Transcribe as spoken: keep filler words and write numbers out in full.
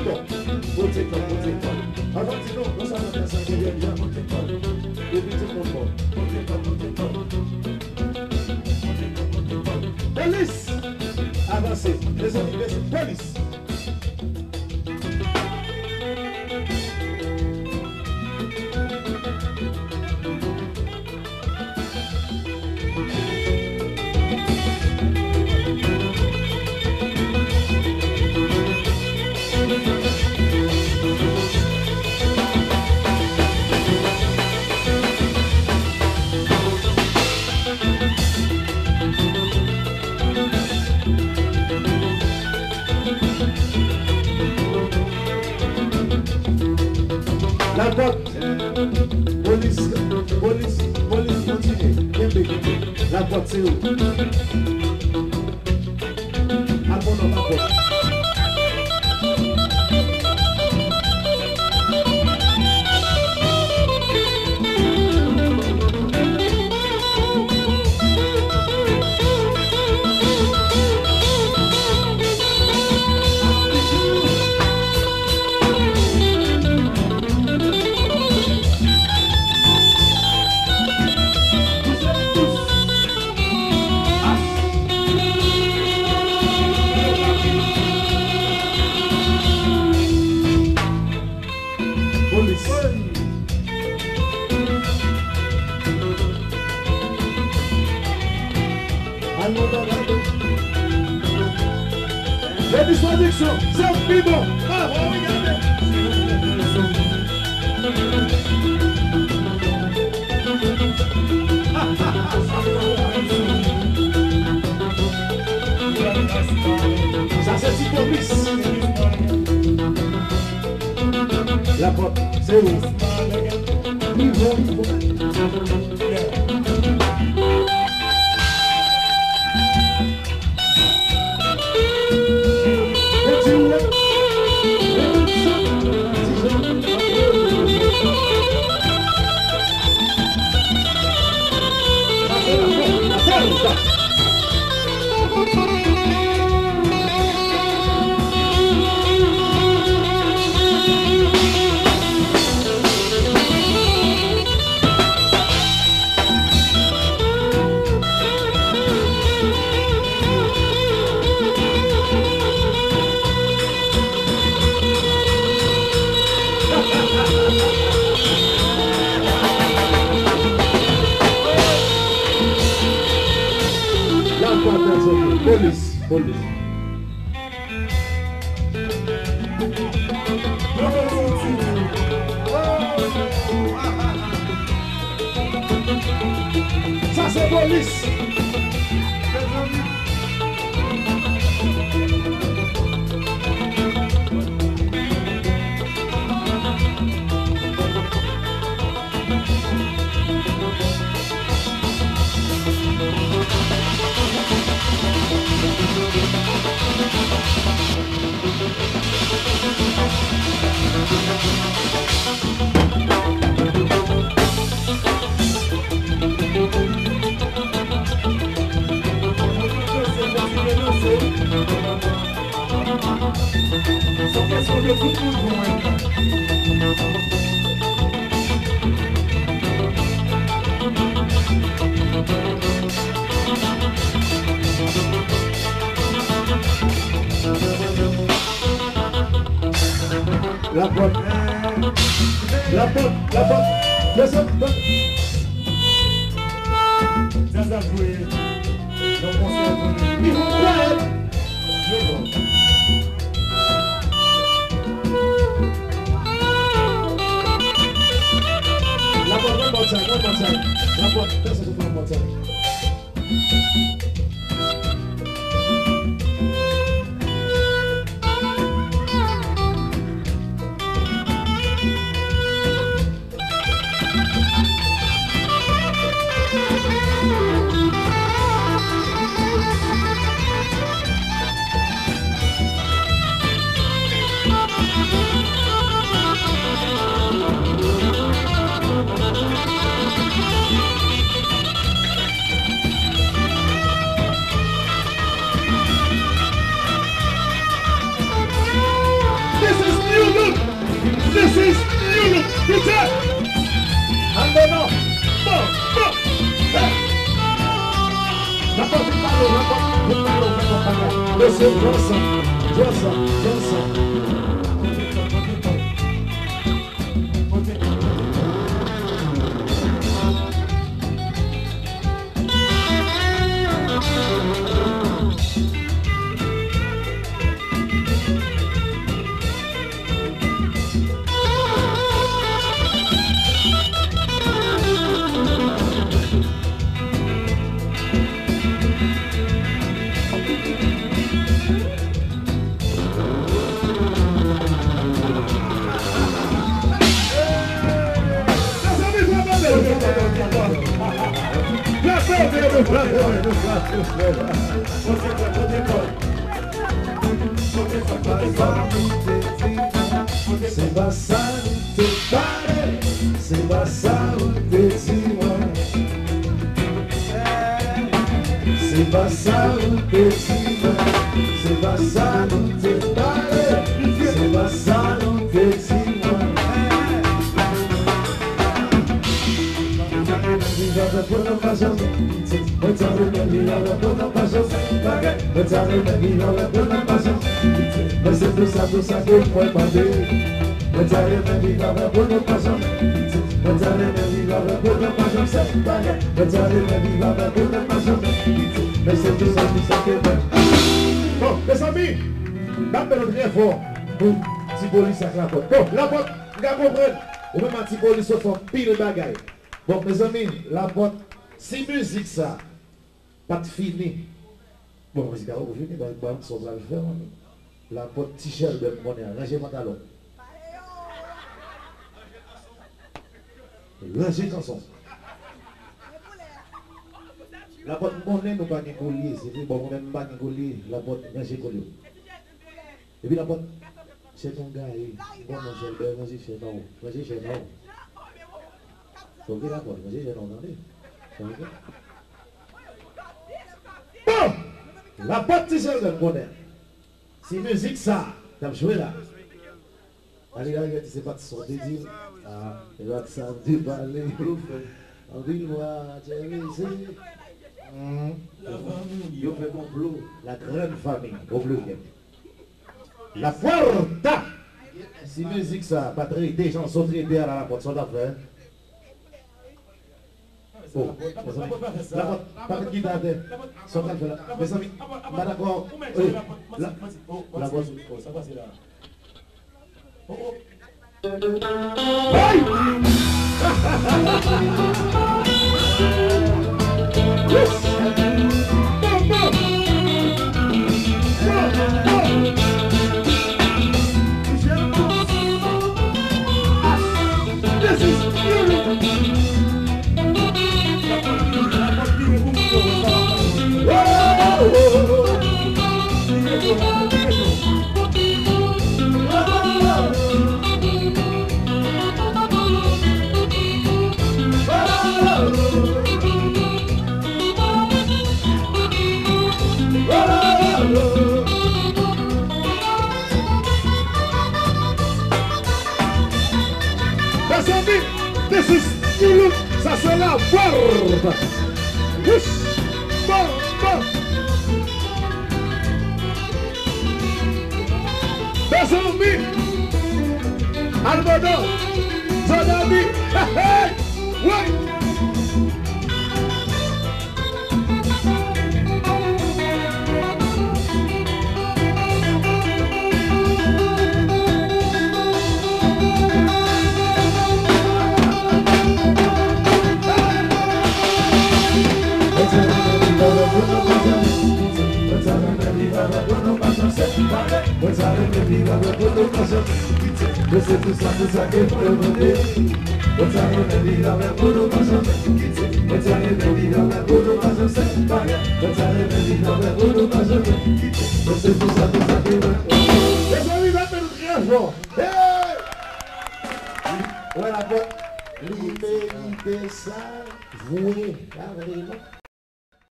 Pote kò, pote kò. Avan di nou, non sèlman fè sa, se byen, byen pote kò. Epi tout moun bon. Polis! Avanse. Mezanmi, mezanmi, polis! Lapòt. Polis, polis, polis, kontinye. Kenbe, kenbe. Lapòt, se ou. Al pran lòt lapòt. Polis. Al nan bagay. Legliz Pwodiksyon, se pi bon. Bravo, wi, gade. Sa se ti polis. Lapòt, se ou. Nivo, nivo. Polis, polis. Sa se polis. Se yon kesyon de tout moun konvenk. Lapòt. Lapòt, lapòt. Desann, desann. Sa, sa jwe. Yon konsèy pou li. Li fè kwè. Yo bon. Lapòt, one more time, one more time. Lapòt, fè sa sou one more time. Dansan, dansan, dansan. Se pa sa nou te pale, se pa sa ou te di mwen. Se pa sa ou te di mwen, se pa sa nou te pale, se pa sa nou te di mwen. Mwen te ale nan viv avèk ou, nou pa janm kite. Mwen ta renmen viv avèk ou, nou pa janm separe. Mwen ta renmen viv avèk ou, nou pa janm kite. Men se tou sa, tou sa ke mwen mande. Mwen ta renmen viv avèk ou, nou pa janm kite. Mwen ta renmen viv avèk ou, nou pa janm separe. Mwen ta renmen viv avèk ou, nou pa janm kite. Men se tou sa, tou sa ke mwen. Bon, mezanmi, n ap mete trè fò pou Ti Polis ak Lapòt. Bon, Lapòt, m ka konprann. Ou menm ak Ti Polis, ou fè anpil bagay. Bon, mezanmi, Lapòt, si mizik sa pa t fini. Bon, mizik la poko fini, donk, ban m sa w pral fè, manmi. Lapòt, Ti Chèlbè, m konnen, ranje pantalon. Ranje kanson. Lapòt, m konnen nou pa gen kolye, se vre, bon, mwen menm m pa gen kolye, Lapòt, ranje kolye w. Epi Lapòt, chèn ou gaye. Bon, non, Chèlbè, ranje chèn ou. Ranje chèn ou. Ok, Lapòt, ranje chèn ou, tande. Ok. Bon! Lapòt, Ti Chèlbè, m konnen. Se mizik sa k ap jwe la. Ale, ale, se pa t sa w te di. Ah, se pa t sa w te pale. Anpil vwa, tchèlese. Hmm. Yo fè konplo. La grande famille, au pluriel. La Puerta! Si mizik sa pa t rete jan sa w trete a la, Lapòt, sa w t ap fè? Oh, Lapòt, pa met gita atè. Sa w pral fè la? Mezanmi, m pa dakò. Ey, la, Lapòt. Hey! Yes! Bon, bon! Bon, bon! This is beautiful! Mezanmi, this is New Look, sa se la Puerta. Wouch, bon, bon. Mezanmi, Almodo, Jodani, hey, hey, woy. Mwen ta renmen viv avèk ou, nou pa janm separe. Mwen ta renmen viv avèk ou, nou pa janm kite. Men se pou sa, pou sa ke mwen mande. Mwen ta renmen viv avèk ou, nou pa janm kite. Mwen ta renmen viv avèk ou, nou pa janm separe. Mwen ta renmen viv avèk ou, nou pa janm kite. Men se pou sa, pou sa ke mwen mande. Mezanmi, n ap fè nou trè fò. Hey! Wè Lapòt, li merite sa vre. Pa vre, non?